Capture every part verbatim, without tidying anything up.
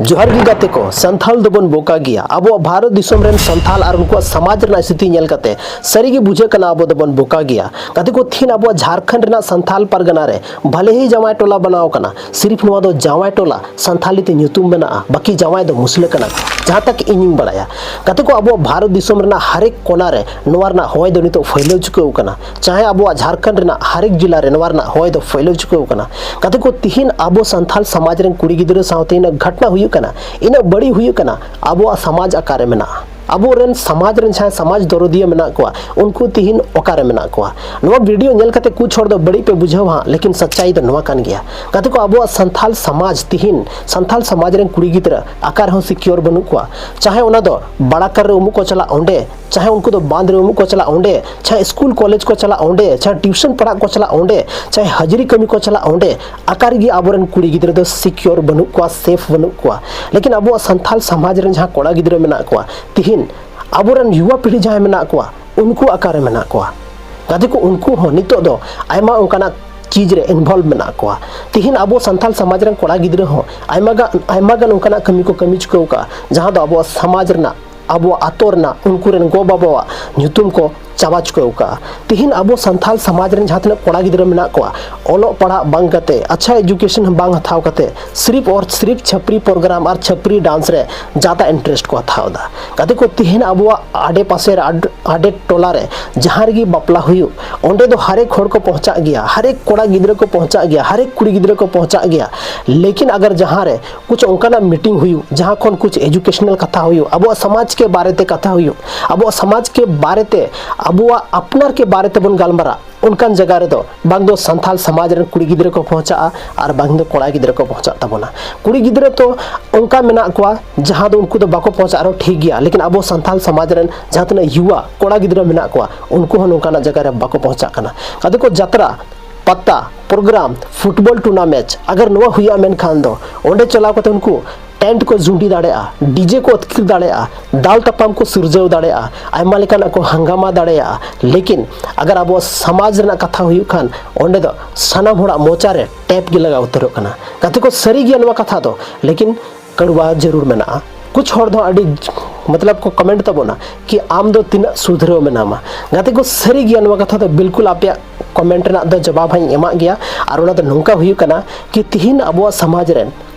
ᱡᱚᱦᱟᱨ ᱜᱮ ᱜᱟᱛᱮ ᱠᱚ, ᱥᱟᱱᱛᱷᱟᱞ ᱫᱚᱵᱚᱱ ᱵᱚᱠᱟ ᱜᱮᱭᱟ᱾ ᱟᱵᱚᱣᱟᱜ ᱵᱷᱟᱨᱚᱛ ᱫᱤᱥᱚᱢ ᱨᱮᱱ ᱥᱟᱱᱛᱷᱟᱞ ᱟᱨ ᱩᱱᱠᱩᱣᱟᱜ ᱥᱚᱢᱟᱡᱽ ᱨᱮᱱᱟᱜ ᱥᱛᱷᱤᱛᱤ ᱧᱮᱞ ᱠᱟᱛᱮ ᱥᱟᱹᱨᱤ ᱜᱮ ᱵᱩᱡᱷᱟᱹᱜ ᱠᱟᱱᱟ ᱟᱵᱚ ᱫᱚᱵᱚᱱ ᱵᱚᱠᱟ ᱜᱮᱭᱟ᱾ ᱜᱟᱛᱮ ᱠᱚ, ᱛᱤᱦᱤᱧ ᱟᱵᱚᱣᱟᱜ ᱡᱷᱟᱲᱠᱷᱚᱸᱰ ᱨᱮᱱᱟᱜ ᱥᱟᱱᱛᱷᱟᱞ ᱯᱟᱨᱜᱟᱱᱟ ᱨᱮ ᱵᱷᱟᱞᱮ ᱦᱤ ᱡᱟᱶᱟᱭ ᱴᱚᱞᱟ ᱵᱮᱱᱟᱣ ᱠᱟᱱᱟ᱾ ᱥᱤᱨᱤᱯ ᱱᱚᱣᱟ ᱫᱚ ᱡᱟᱶᱟᱭ ᱴᱚᱞᱟ ᱥᱟᱱᱛᱷᱟᱞᱤ ᱛᱮ ᱧᱩᱛᱩᱢ ᱢᱮᱱᱟᱜᱼᱟ, ᱵᱟᱹᱠᱤ ᱡᱟᱶᱟᱭ ᱫᱚ ᱢᱩᱥᱞᱟᱹ ᱠᱟᱱᱟ ᱠᱚ, ᱡᱟᱦᱟᱸ ᱛᱟᱠ ᱤᱧᱤᱧ ᱵᱟᱲᱟᱭᱟ᱾ ᱜᱟᱛᱮ ᱠᱚ, ᱟᱵᱚᱣᱟᱜ ᱵᱷᱟᱨᱚᱛ ᱫᱤᱥᱚᱢ ᱨᱮᱱᱟᱜ ᱦᱟᱨᱮᱠ ᱠᱚᱱᱟ ᱨᱮ ᱱᱚᱣᱟ ᱨᱮᱱᱟᱜ ᱦᱚᱭ ᱫᱚ ᱱᱤᱛᱚᱜ ᱯᱷᱟᱹᱭᱞᱟᱹᱣ ᱪᱩᱠᱟᱹᱣ ᱠᱟᱱᱟ᱾ ᱪᱟᱦᱮ ᱟᱵᱚᱣᱟᱜ ᱡᱷᱟᱲᱠᱷᱚᱸᱰ ᱨᱮᱱᱟᱜ ᱦᱟᱨᱮᱠ ᱡᱤᱞᱟ ᱨᱮ ᱱᱚᱣᱟ ᱨᱮᱱᱟᱜ ᱦᱚᱭ ᱫᱚ ᱯᱷᱟᱹᱭᱞᱟᱹᱣ ᱪᱩᱠᱟᱹᱣ ᱠᱟᱱᱟ᱾ ᱜᱟᱛᱮ ᱠᱚ, ᱛᱤᱦᱤᱧ ᱟᱵᱚ ᱥᱟᱱᱛᱷᱟᱞ ᱥᱚᱢᱟᱡᱽ ᱨᱮᱱ ᱠᱩᱲᱤ ᱜᱤᱫᱽᱨᱟᱹ ᱥᱟᱶᱛᱮ ᱤᱱᱟᱹᱜ ᱜᱷᱚᱴᱱᱟ ᱦᱩᱭᱩᱜ ᱠᱟᱱᱟ, ᱤᱱᱟᱹᱜ ᱵᱟᱹᱲᱤᱡ ᱦᱩᱭᱩᱜ ᱠᱟᱱᱟ, ᱟᱵᱚᱣᱟᱜ ᱥᱚᱢᱟᱡᱽ ᱚᱠᱟᱨᱮ ᱢᱮᱱᱟᱜᱼᱟ? ᱟᱵᱚᱨᱮᱱ ᱥᱚᱢᱟᱡᱽ ᱨᱮᱱ ᱡᱟᱦᱟᱸᱭ ᱥᱚᱢᱟᱡᱽ ᱫᱚᱨᱚᱫᱤᱭᱟᱹ ᱢᱮᱱᱟᱜ ᱠᱚᱣᱟ, ᱩᱱᱠᱩ ᱛᱤᱦᱤᱧ ᱚᱠᱟᱨᱮ ᱢᱮᱱᱟᱜ ᱠᱚᱣᱟ? ᱱᱚᱣᱟ ᱵᱷᱤᱰᱤᱭᱳ ᱧᱮᱞ ᱠᱟᱛᱮ ᱠᱩᱪ ᱦᱚᱲ ᱫᱚ ᱵᱟᱹᱲᱤᱡ ᱯᱮ ᱵᱩᱡᱷᱟᱹᱣᱟ ᱦᱟᱸᱜ, ᱞᱮᱠᱤᱱ ᱥᱟᱪᱟᱭ ᱫᱚ ᱱᱚᱣᱟ ᱠᱟᱱ ᱜᱮᱭᱟ᱾ ᱜᱟᱛᱮ ᱠᱚ, ᱟᱵᱚᱣᱟᱜ ᱥᱟᱱᱛᱷᱟᱞ ᱥᱚᱢᱟᱡᱽ ᱛᱤᱦᱤᱧ, ᱥᱟᱱᱛᱷᱟᱞ ᱥᱚᱢᱟᱡᱽ ᱨᱮᱱ ᱠᱩᱲᱤ ᱜᱤᱫᱽᱨᱟᱹ ᱚᱠᱟ ᱨᱮᱦᱚᱸ ᱥᱤᱠᱤᱭᱳᱨ ᱵᱟᱹᱱᱩᱜ ᱠᱚᱣᱟ᱾ ᱪᱟᱦᱮ ᱚᱱᱟ ᱫᱚ ᱵᱟᱲᱟᱠᱟᱨ ᱨᱮ ᱩᱢᱩᱜ ᱠᱚ ᱪᱟᱞᱟᱜ ᱚᱸᱰᱮ, ᱪᱟᱦᱮ ᱩᱱᱠᱩ ᱫᱚ ᱵᱟᱸᱫᱽ ᱨᱮ ᱩᱢᱩᱜ ᱠᱚ ᱪᱟᱞᱟᱜ ᱚᱸᱰᱮ, ᱪᱟᱦᱮ ᱥᱠᱩᱞ ᱠᱚᱞᱮᱡᱽ ᱠᱚ ᱪᱟᱞᱟᱜ ᱚᱸᱰᱮ, ᱪᱟᱦᱮ ᱴᱤᱭᱩᱥᱚᱱ ᱯᱟᱲᱦᱟᱜ ᱠᱚ ᱪᱟᱞᱟᱜ ᱚᱸᱰᱮ, ᱪᱟᱦᱮ ᱦᱟᱡᱽᱨᱤ ᱠᱟᱹᱢᱤ ᱠᱚ ᱪᱟᱞᱟᱜ ᱚᱸᱰᱮ, ᱚᱠᱟ ᱨᱮᱜᱮ ᱟᱵᱚᱨᱮᱱ ᱠᱩᱲᱤ ᱜᱤᱫᱽᱨᱟᱹ ᱫᱚ ᱥᱤᱠᱤᱭᱳᱨ ᱵᱟᱹᱱᱩᱜ ᱠᱚᱣᱟ, ᱥᱮᱯᱷ ᱵᱟᱹᱱᱩᱜ ᱠᱚᱣᱟ᱾ ᱞᱮᱠᱤᱱ ᱟᱵᱚᱣᱟᱜ ᱥᱟᱱᱛᱷᱟᱞ ᱥᱚᱢᱟᱡᱽ ᱨᱮᱱ ᱡᱟᱦᱟᱸ ᱠᱚᱲᱟ ᱜᱤᱫᱽᱨᱟᱹ ᱢᱮᱱᱟᱜ ᱠᱚᱣᱟ, ᱛᱤᱦᱤᱧ ᱟᱵᱚᱨᱮᱱ ᱭᱩᱣᱟ ᱯᱤᱲᱦᱤ ᱡᱟᱦᱟᱸᱭ ᱢᱮᱱᱟᱜ ᱠᱚᱣᱟ, ᱩᱱᱠᱩ ᱚᱠᱟᱨᱮ ᱢᱮᱱᱟᱜ ᱠᱚᱣᱟ? ᱜᱟᱛᱮ ᱠᱚ, ᱩᱱᱠᱩ ᱦᱚᱸ ᱱᱤᱛᱚᱜ ᱫᱚ ᱟᱭᱢᱟ ᱚᱱᱠᱟᱱᱟᱜ ᱪᱤᱡᱽ ᱨᱮ ᱤᱱᱵᱷᱚᱞᱵᱷ ᱢᱮᱱᱟᱜ ᱠᱚᱣᱟ᱾ ᱛᱤᱦᱤᱧ ᱟᱵᱚ ᱥᱟᱱᱛᱷᱟᱞ ᱥᱚᱢᱟᱡᱽ ᱨᱮᱱ ᱠᱚᱲᱟ ᱜᱤᱫᱽᱨᱟᱹ ᱦᱚᱸ ᱟᱭᱢᱟ ᱜᱟᱱ, ᱟᱭᱢᱟ ᱜᱟᱱ ᱚᱱᱠᱟᱱᱟᱜ ᱠᱟᱹᱢᱤ ᱠᱚ ᱠᱟᱹᱢᱤ ᱪᱩᱠᱟᱹᱣ ᱠᱟᱜᱼᱟ, ᱡᱟᱦᱟᱸ ᱫᱚ ᱟᱵᱚᱣᱟᱜ ᱥᱚᱢᱟᱡᱽ ᱨᱮᱱᱟᱜ, ᱟᱵᱚᱣᱟᱜ ᱟᱛᱳ ᱨᱮᱱᱟᱜ, ᱩᱱᱠᱩ ᱨᱮᱱ ᱜᱚ-ᱵᱟᱵᱟᱣᱟᱜ ᱧᱩᱛᱩᱢ ᱠᱚ ᱪᱟᱵᱟ ᱪᱩᱠᱟᱹᱣ ᱠᱟᱜᱼᱟ᱾ ᱛᱤᱦᱤᱧ ᱟᱵᱚ ᱥᱟᱱᱛᱷᱟᱞ ᱥᱚᱢᱟᱡᱽ ᱨᱮᱱ ᱡᱟᱦᱟᱸ ᱛᱤᱱᱟᱹᱜ ᱠᱚᱲᱟ ᱜᱤᱫᱽᱨᱟᱹ ᱢᱮᱱᱟᱜ ᱠᱚᱣᱟ, ᱚᱞᱚᱜ ᱯᱟᱲᱦᱟᱜ ᱵᱟᱝ ᱠᱟᱛᱮ, ᱟᱪᱪᱷᱟ ᱮᱡᱩᱠᱮᱥᱚᱱ ᱵᱟᱝ ᱦᱟᱛᱟᱣ ᱠᱟᱛᱮ, ᱥᱤᱨᱤᱯ ᱚᱨ ᱥᱤᱨᱤᱯ ᱪᱷᱟᱹᱯᱨᱤ ᱯᱨᱳᱜᱨᱟᱢ ᱟᱨ ᱪᱷᱟᱹᱯᱨᱤ ᱰᱟᱱᱥ ᱨᱮ ᱡᱟᱫᱟ ᱤᱱᱴᱟᱨᱮᱥᱴ ᱠᱚ ᱦᱟᱛᱟᱣ ᱮᱫᱟ᱾ ᱜᱟᱛᱮ ᱠᱚ, ᱛᱤᱦᱤᱧ ᱟᱵᱚᱣᱟᱜ ᱟᱰᱮ ᱯᱟᱥᱮ ᱨᱮ, ᱟᱰ-, ᱟᱰᱮ ᱴᱚᱞᱟ ᱨᱮ ᱡᱟᱦᱟᱸ ᱨᱮᱜᱮ ᱵᱟᱯᱞᱟ ᱦᱩᱭᱩᱜ, ᱚᱸᱰᱮ ᱫᱚ ᱦᱟᱨᱮᱠ ᱦᱚᱲ ᱠᱚ ᱯᱚᱦᱪᱟᱜ ᱜᱮᱭᱟ, ᱦᱟᱨᱮᱠ ᱠᱚᱲᱟ ᱜᱤᱫᱽᱨᱟᱹ ᱠᱚ ᱯᱚᱦᱪᱟᱜ ᱜᱮᱭᱟ, ᱦᱟᱨᱮᱠ ᱠᱩᱲᱤ ᱜᱤᱫᱽᱨᱟᱹ ᱠᱚ ᱯᱚᱦᱪᱟᱜ ᱜᱮᱭᱟ᱾ ᱞᱮᱠᱤᱱ ᱟᱜᱟᱨ ᱡᱟᱦᱟᱸ ᱨᱮ ᱠᱩᱪ ᱚᱱᱠᱟᱱᱟᱜ ᱢᱤᱴᱤᱝ ᱦᱩᱭᱩᱜ, ᱡᱟᱦᱟᱸ ᱠᱷᱚᱱ ᱠᱩᱪ ᱮᱡᱩᱠᱮᱥᱚᱱᱟᱞ ᱠᱟᱛᱷᱟ ᱦᱩᱭᱩᱜ, ᱟᱵᱚᱣᱟᱜ ᱥᱚᱢᱟᱡᱽ ᱠᱮ ᱵᱟᱨᱮ ᱛᱮ ᱠᱟᱛᱷᱟ ᱦᱩᱭᱩᱜ, ᱟᱵᱚᱣᱟᱜ ᱥᱚᱢᱟᱡᱽ ᱠᱮ ᱵᱟᱨᱮ ᱛᱮ, ᱟᱵᱚᱣᱟᱜ ᱟᱯᱱᱟᱨ ᱠᱮ ᱵᱟᱨᱮ ᱛᱮᱵᱚᱱ ᱜᱟᱞᱢᱟᱨᱟᱜ, ᱚᱱᱠᱟᱱ ᱡᱟᱭᱜᱟ ᱨᱮᱫᱚ ᱵᱟᱝ ᱫᱚ ᱥᱟᱱᱛᱷᱟᱞ ᱥᱚᱢᱟᱡᱽ ᱨᱮᱱ ᱠᱩᱲᱤ ᱜᱤᱫᱽᱨᱟᱹ ᱠᱚ ᱯᱚᱦᱪᱟᱜᱼᱟ ᱟᱨ ᱵᱟᱝ ᱫᱚ ᱠᱚᱲᱟ ᱜᱤᱫᱽᱨᱟᱹ ᱠᱚ ᱯᱚᱦᱪᱟᱜ ᱛᱟᱵᱚᱱᱟ᱾ ᱠᱩᱲᱤ ᱜᱤᱫᱽᱨᱟᱹ ᱛᱚ ᱚᱱᱠᱟ ᱢᱮᱱᱟᱜ ᱠᱚᱣᱟ, ᱡᱟᱦᱟᱸ ᱫᱚ ᱩᱱᱠᱩ ᱫᱚ ᱵᱟᱠᱚ ᱯᱚᱦᱪᱟᱜ ᱨᱮᱦᱚᱸ ᱴᱷᱤᱠ ᱜᱮᱭᱟ, ᱞᱮᱠᱤᱱ ᱟᱵᱚ ᱥᱟᱱᱛᱷᱟᱞ ᱥᱚᱢᱟᱡᱽ ᱨᱮᱱ ᱡᱟᱦᱟᱸ ᱛᱤᱱᱟᱹᱜ ᱭᱩᱣᱟ ᱠᱚᱲᱟ ᱜᱤᱫᱽᱨᱟᱹ ᱢᱮᱱᱟᱜ ᱠᱚᱣᱟ, ᱩᱱᱠᱩ ᱦᱚᱸ ᱱᱚᱝᱠᱟᱱᱟᱜ ᱡᱟᱭᱜᱟ ᱨᱮ ᱵᱟᱠᱚ ᱯᱚᱦᱪᱟᱜ ᱠᱟᱱᱟ᱾ ᱜᱟᱛᱮ ᱠᱚ, ᱡᱟᱛᱨᱟ, ᱯᱟᱛᱟ, ᱯᱨᱳᱜᱨᱟᱢ, ᱯᱷᱩᱴᱵᱚᱞ ᱴᱩᱨᱱᱟᱢᱮᱱᱴ ᱟᱜᱟᱨ ᱱᱚᱣᱟ ᱦᱩᱭᱩᱜᱼᱟ, ᱢᱮᱱᱠᱷᱟᱱ ᱫᱚ ᱚᱸᱰᱮ ᱪᱟᱞᱟᱣ ᱠᱟᱛᱮ ᱩᱱᱠᱩ ᱴᱮᱱᱴ ᱠᱚ ᱡᱩᱸᱰᱤ ᱫᱟᱲᱮᱭᱟᱜᱼᱟ, ᱰᱤᱡᱮ ᱠᱚ ᱟᱹᱛᱠᱤᱨ ᱫᱟᱲᱮᱭᱟᱜᱼᱟ, ᱫᱟᱞ ᱛᱟᱯᱟᱢ ᱠᱚ ᱥᱤᱨᱡᱟᱹᱣ ᱫᱟᱲᱮᱭᱟᱜᱼᱟ, ᱟᱭᱢᱟ ᱞᱮᱠᱟᱱᱟᱜ ᱠᱚ ᱦᱟᱝᱜᱟᱢᱟ ᱫᱟᱲᱮᱭᱟᱜᱼᱟ᱾ ᱞᱮᱠᱤᱱ ᱟᱜᱟᱨ ᱟᱵᱚᱣᱟᱜ ᱥᱚᱢᱟᱡᱽ ᱨᱮᱱᱟᱜ ᱠᱟᱛᱷᱟ ᱦᱩᱭᱩᱜ ᱠᱷᱟᱱ, ᱚᱸᱰᱮ ᱫᱚ ᱥᱟᱱᱟᱢ ᱦᱚᱲᱟᱜ ᱢᱚᱪᱟ ᱨᱮ ᱴᱮᱯ ᱜᱮ ᱞᱟᱜᱟᱣ ᱩᱛᱟᱹᱨᱚᱜ ᱠᱟᱱᱟ᱾ ᱜᱟᱛᱮ ᱠᱚ, ᱥᱟᱹᱨᱤ ᱜᱮᱭᱟ ᱱᱚᱣᱟ ᱠᱟᱛᱷᱟ ᱫᱚ, ᱞᱮᱠᱤᱱ ᱠᱟᱹᱲᱣᱟ ᱡᱟᱹᱨᱩᱲ ᱢᱮᱱᱟᱜᱼᱟ᱾ ᱠᱩᱪ ᱦᱚᱲ ᱫᱚ ᱟᱹᱰᱤ ᱢᱚᱛᱞᱚᱵ ᱠᱚ ᱠᱚᱢᱮᱱᱴ ᱛᱟᱵᱚᱱᱟ ᱠᱤ ᱟᱢ ᱫᱚ ᱛᱤᱱᱟᱹᱜ ᱥᱩᱫᱷᱨᱟᱹᱣ ᱢᱮᱱᱟᱢᱟ᱾ ᱜᱟᱛᱮ ᱠᱚ, ᱥᱟᱹᱨᱤ ᱜᱮᱭᱟ, ᱱᱚᱣᱟ ᱠᱟᱛᱷᱟ ᱫᱚ ᱵᱤᱞᱠᱩᱞ ᱟᱯᱮᱭᱟᱜ ᱠᱚᱢᱮᱱᱴ ᱨᱮᱱᱟᱜ ᱫᱚ ᱡᱚᱵᱟᱵ ᱦᱚᱸᱧ ᱮᱢᱟᱜ ᱜᱮᱭᱟ᱾ ᱟᱨ ᱚᱱᱟ ᱫᱚ ᱱᱚᱝᱠᱟ ᱦᱩᱭᱩᱜ ᱠᱟᱱᱟ ᱠᱤ ᱛᱤᱦᱤᱧ ᱟᱵᱚᱣᱟᱜ ᱥᱚᱢᱟᱡᱽ ᱨᱮᱱ,